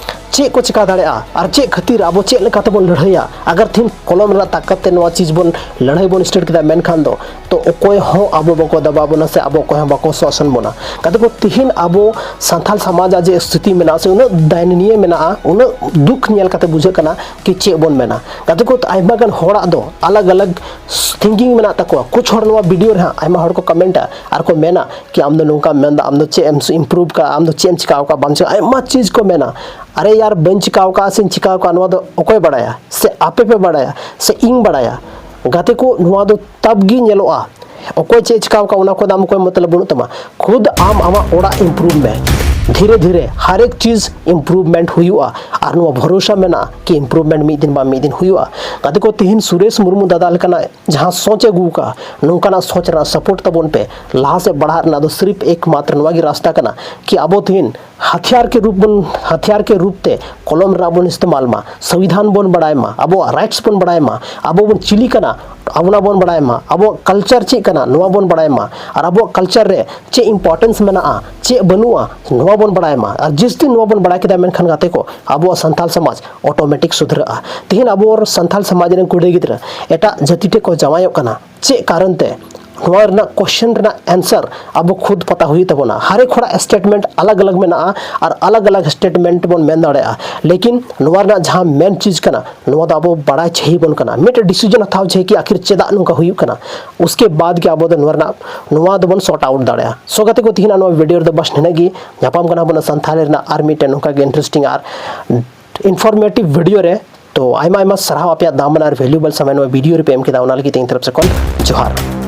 ᱪᱮᱫ ᱠᱚ ᱪᱮᱠᱟ ᱫᱟᱲᱮᱭᱟᱜᱼᱟ ᱟᱨ ᱪᱮᱫ ᱠᱷᱟᱹᱛᱤᱨ ᱟᱵᱚ ᱪᱮᱫ ᱞᱮᱠᱟ ᱛᱮᱵᱚᱱ ᱞᱟᱹᱲᱦᱟᱹᱭᱟ᱾ ᱟᱜᱟᱨ ᱛᱮᱦᱮᱧ ᱠᱚᱞᱚᱢ ᱨᱮᱱᱟᱜ ᱛᱟᱠᱟᱛ ᱛᱮ ᱱᱚᱣᱟ ᱪᱤᱡᱽ ᱵᱚᱱ ᱞᱟᱹᱲᱦᱟᱹᱭ ᱵᱚᱱ ᱥᱴᱟᱨᱴ ᱠᱮᱫᱟ, ᱢᱮᱱᱠᱷᱟᱱ ᱫᱚ ᱛᱚ ᱚᱠᱚᱭ ᱦᱚᱸ ᱟᱵᱚ ᱵᱟᱠᱚ ᱫᱟᱵᱟᱣ ᱵᱚᱱᱟ ᱥᱮ ᱟᱵᱚ ᱚᱠᱚᱭ ᱦᱚᱸ ᱵᱟᱠᱚ ᱥᱟᱥᱚᱱ ᱵᱚᱱᱟ᱾ ᱜᱟᱛᱮ ᱠᱚ, ᱛᱮᱦᱮᱧ ᱟᱵᱚ ᱥᱟᱱᱛᱟᱞ ᱥᱚᱢᱟᱡᱽ ᱟᱜ ᱡᱮ ᱥᱛᱷᱤᱛᱤ ᱢᱮᱱᱟᱜᱼᱟ ᱥᱮ ᱩᱱᱟᱹᱜ ᱫᱟᱭᱱᱤᱭᱚ ᱢᱮᱱᱟᱜᱼᱟ, ᱩᱱᱟᱹᱜ ᱫᱩᱠ ᱧᱮᱞ ᱠᱟᱛᱮ ᱵᱩᱡᱷᱟᱹᱜ ᱠᱟᱱᱟ ᱠᱤ ᱪᱮᱫ ᱵᱚᱱ ᱢᱮᱱᱟ᱾ ᱜᱟᱛᱮ ᱠᱚ, ᱟᱭᱢᱟ ᱜᱟᱱ ᱦᱚᱲᱟᱜ ᱫᱚ ᱟᱞᱟᱜᱽ ᱟᱞᱟᱜᱽ ᱛᱷᱤᱝᱠᱤᱝ ᱢᱮᱱᱟᱜ ᱛᱟᱠᱚᱣᱟ᱾ ᱠᱩᱪ ᱦᱚᱲ ᱱᱚᱣᱟ ᱵᱷᱤᱰᱤᱭᱳ ᱨᱮᱦᱟᱸᱜ ᱟᱭᱢᱟ ᱦᱚᱲ ᱠᱚ ᱠᱚᱢᱮᱱᱴᱟ ᱟᱨ ᱠᱚ ᱢᱮᱱᱟ ᱠᱤ ᱟᱢ ᱫᱚ ᱱᱚᱝᱠᱟᱢ ᱢᱮᱱᱫᱟ, ᱟᱢ ᱫᱚ ᱪᱮᱫ ᱮᱢ ᱤᱢᱯᱨᱩᱵᱷ ᱠᱟᱜᱼᱟ, ᱟᱢ ᱫᱚ ᱪᱮᱫ ᱮᱢ ᱪᱤᱠᱟᱹᱣ ᱠᱟᱜᱼᱟ, ᱵᱟᱢ ᱪᱤᱠᱟᱹ, ᱟᱭᱢᱟ ᱪᱤᱡᱽ ᱠᱚ ᱢᱮᱱᱟ᱾ ᱟᱨᱮ ᱭᱟᱨ, ᱵᱟᱹᱧ ᱪᱤᱠᱟᱹᱣ ᱠᱟᱜᱼᱟ ᱥᱮᱧ ᱪᱤᱠᱟᱹᱣ ᱠᱟᱜᱼᱟ, ᱱᱚᱣᱟ ᱫᱚ ᱚᱠᱚᱭ ᱵᱟᱲᱟᱭᱟ? ᱥᱮ ᱟᱯᱮ ᱯᱮ ᱵᱟᱲᱟᱭᱟ ᱥᱮ ᱤᱧ ᱵᱟᱲᱟᱭᱟ? ᱜᱟᱛᱮ ᱠᱚ, ᱱᱚᱣᱟ ᱫᱚ ᱛᱟᱵ ᱜᱮ ᱧᱮᱞᱚᱜᱼᱟ᱾ ᱚᱠᱚᱭ ᱪᱮᱫ ᱪᱤᱠᱟᱹᱣ ᱠᱟᱜᱼᱟ, ᱚᱱᱟ ᱠᱷᱚᱱ ᱫᱚ ᱟᱢ ᱚᱠᱚᱭ ᱢᱚᱛᱞᱚᱵ ᱵᱟᱹᱱᱩᱜ ᱛᱟᱢᱟ᱾ ᱠᱷᱩᱫ ᱟᱢ ᱟᱢᱟᱜ ᱚᱲᱟᱜ ᱤᱢᱯᱨᱩᱵᱷ ᱢᱮ᱾ ᱫᱷᱤᱨᱮ ᱫᱷᱤᱨᱮ ᱦᱟᱨ ᱮᱠ ᱪᱤᱡᱽ ᱤᱢᱯᱨᱩᱵᱷᱢᱮᱱᱴ ᱦᱩᱭᱩᱜᱼᱟ᱾ ᱟᱨ ᱱᱚᱣᱟ ᱵᱷᱚᱨᱚᱥᱟ ᱢᱮᱱᱟᱜᱼᱟ ᱠᱤ ᱤᱢᱯᱨᱩᱵᱷᱢᱮᱱᱴ ᱢᱤᱫ ᱫᱤᱱ ᱵᱟᱝ ᱢᱤᱫ ᱫᱤᱱ ᱦᱩᱭᱩᱜᱼᱟ᱾ ᱜᱟᱛᱮ ᱠᱚ, ᱛᱤᱦᱤᱧ ᱥᱩᱨᱮᱥ ᱢᱩᱨᱢᱩ ᱫᱟᱫᱟ ᱞᱮᱠᱟᱱᱟᱜ ᱡᱟᱦᱟᱸ ᱥᱚᱪ ᱮ ᱟᱹᱜᱩ ᱟᱠᱟᱫᱼᱟ, ᱱᱚᱝᱠᱟᱱᱟᱜ ᱥᱚᱪ ᱨᱮᱱᱟᱜ ᱥᱟᱯᱳᱨᱴ ᱛᱟᱵᱚᱱ ᱯᱮ᱾ ᱞᱟᱦᱟ ᱥᱮᱫ ᱵᱟᱲᱦᱟᱜ ᱨᱮᱱᱟᱜ ᱫᱚ ᱥᱤᱨᱤᱯ ᱮᱠᱢᱟᱛᱨᱚ ᱱᱚᱣᱟ ᱜᱮ ᱨᱟᱥᱛᱟ ᱠᱟᱱᱟ ᱠᱤ ᱟᱵᱚ ᱛᱤᱦᱤᱧ ᱦᱟᱛᱤᱭᱟᱨ ᱠᱮ ᱨᱩᱯ ᱵᱚᱱ, ᱦᱟᱛᱤᱭᱟᱨ ᱠᱮ ᱨᱩᱯ ᱛᱮ ᱠᱚᱞᱚᱢ ᱨᱮᱱᱟᱜ ᱵᱚᱱ ᱤᱥᱛᱮᱢᱟᱞ ᱢᱟ, ᱥᱚᱝᱵᱤᱫᱷᱟᱱ ᱵᱚᱱ ᱵᱟᱲᱟᱭ ᱢᱟ, ᱟᱵᱚᱣᱟᱜ ᱨᱟᱭᱤᱴᱥ ᱵᱚᱱ ᱵᱟᱲᱟᱭ ᱢᱟ, ᱟᱵᱚ ᱵᱚᱱ ᱪᱤᱞᱤ ᱠᱟᱱᱟ, ᱟᱵᱚᱱᱟᱜ ᱵᱚᱱ ᱵᱟᱲᱟᱭ ᱢᱟ, ᱟᱵᱚᱣᱟᱜ ᱠᱟᱞᱪᱟᱨ ᱪᱮᱫ ᱠᱟᱱᱟ ᱱᱚᱣᱟ ᱵᱚᱱ ᱵᱟᱲᱟᱭ ᱢᱟ, ᱟᱨ ᱟᱵᱚᱣᱟᱜ ᱠᱟᱞᱪᱟᱨ ᱨᱮ ᱪᱮᱫ ᱤᱢᱯᱚᱨᱴᱮᱱᱥ ᱢᱮᱱᱟᱜᱼᱟ, ᱪᱮᱫ ᱵᱟᱹᱱᱩᱜᱼᱟ, ᱱᱚᱣᱟ ᱵᱚᱱ ᱵᱟᱲᱟᱭ ᱢᱟ᱾ ᱟᱨ ᱡᱟᱹᱥᱛᱤ ᱱᱚᱣᱟ ᱵᱚᱱ ᱵᱟᱲᱟᱭ ᱠᱮᱫᱟ, ᱢᱮᱱᱠᱷᱟᱱ ᱜᱟᱛᱮ ᱠᱚ, ᱟᱵᱚᱣᱟᱜ ᱥᱟᱱᱛᱟᱞ ᱥᱚᱢᱟᱡᱽ ᱚᱴᱳᱢᱮᱴᱤᱠ ᱥᱩᱫᱷᱨᱟᱹᱜᱼᱟ᱾ ᱛᱤᱦᱤᱧ ᱟᱵᱚ ᱥᱟᱱᱛᱟᱞ ᱥᱚᱢᱟᱡᱽ ᱨᱮᱱ ᱠᱩᱲᱤ ᱜᱤᱫᱽᱨᱟᱹ ᱮᱴᱟᱜ ᱡᱟᱹᱛᱤ ᱴᱷᱮᱱ ᱠᱚ ᱡᱟᱶᱟᱭᱚᱜ ᱠᱟᱱᱟ, ᱪᱮᱫ ᱠᱟᱨᱚᱱ ᱛᱮ? ᱱᱚᱣᱟ ᱨᱮᱱᱟᱜ ᱠᱚᱥᱪᱮᱱ ᱨᱮᱱᱟᱜ ᱟᱱᱥᱟᱨ ᱟᱵᱚ ᱠᱷᱩᱫ ᱯᱟᱛᱟ ᱦᱩᱭᱩᱜ ᱛᱟᱵᱚᱱᱟ᱾ ᱦᱟᱨᱮᱠ ᱦᱚᱲᱟᱜ ᱥᱴᱮᱴᱢᱮᱱᱴ ᱟᱞᱟᱜᱽ ᱟᱞᱟᱜᱽ ᱢᱮᱱᱟᱜᱼᱟ ᱟᱨ ᱟᱞᱟᱜᱽ ᱟᱞᱟᱜᱽ ᱥᱴᱮᱴᱢᱮᱱᱴ ᱵᱚᱱ ᱢᱮᱱ ᱫᱟᱲᱮᱭᱟᱜᱼᱟ, ᱞᱮᱠᱤᱱ ᱱᱚᱣᱟ ᱨᱮᱱᱟᱜ ᱡᱟᱦᱟᱸ ᱢᱮᱱ ᱪᱤᱡᱽ ᱠᱟᱱᱟ, ᱱᱚᱣᱟ ᱫᱚ ᱟᱵᱚ ᱵᱟᱲᱟᱭ ᱪᱟᱹᱦᱤ ᱵᱚᱱ ᱠᱟᱱᱟ, ᱢᱤᱫᱴᱮᱱ ᱰᱤᱥᱤᱡᱚᱱ ᱦᱟᱛᱟᱣ ᱪᱟᱹᱦᱤ ᱠᱤ ᱟᱹᱠᱷᱤᱨ ᱪᱮᱫᱟᱜ ᱱᱚᱝᱠᱟ ᱦᱩᱭᱩᱜ ᱠᱟᱱᱟ᱾ ᱩᱥᱠᱮ ᱵᱟᱫᱽ ᱜᱮ ᱟᱵᱚ ᱫᱚ ᱱᱚᱣᱟ ᱨᱮᱱᱟᱜ, ᱱᱚᱣᱟ ᱫᱚᱵᱚᱱ ᱥᱚᱨᱴ ᱟᱣᱩᱴ ᱫᱟᱲᱮᱭᱟᱜᱼᱟ᱾ ᱥᱚ ᱜᱟᱛᱮ ᱠᱚ, ᱛᱤᱦᱤᱧᱟᱜ ᱱᱚᱣᱟ ᱵᱷᱤᱰᱤᱭᱳ ᱨᱮᱫᱚ ᱵᱟᱥ ᱱᱤᱱᱟᱹᱜ ᱜᱮ᱾ ᱧᱟᱯᱟᱢ ᱠᱟᱱᱟ ᱵᱚᱱ ᱥᱟᱱᱛᱷᱟᱞᱤ ᱨᱮᱱᱟᱜ ᱟᱨ ᱢᱤᱫᱴᱮᱱ ᱱᱚᱝᱠᱟ ᱜᱮ ᱤᱱᱴᱟᱨᱮᱥᱴᱤᱝ ᱟᱨ ᱤᱱᱯᱷᱚᱨᱢᱮᱴᱤᱵᱷ ᱵᱷᱤᱰᱤᱭᱳ ᱨᱮ᱾ ᱛᱚ ᱟᱭᱢᱟ ᱟᱭᱢᱟ ᱥᱟᱨᱦᱟᱣ ᱟᱯᱮᱭᱟᱜ ᱫᱟᱢᱟᱱ ᱟᱨ ᱵᱷᱮᱞᱩᱵᱮᱞ ᱥᱚᱢᱚᱭ ᱱᱚᱣᱟ ᱵᱷᱤᱰᱤᱭᱳ ᱨᱮᱯᱮ ᱮᱢ ᱠᱮᱫᱟ, ᱚᱱᱟ ᱞᱟᱹᱜᱤᱫ ᱛᱮ ᱤᱧ ᱛᱚᱨᱚᱯ ᱥᱮᱫ ᱠᱷᱚᱱ ᱡᱚᱦᱟᱨ᱾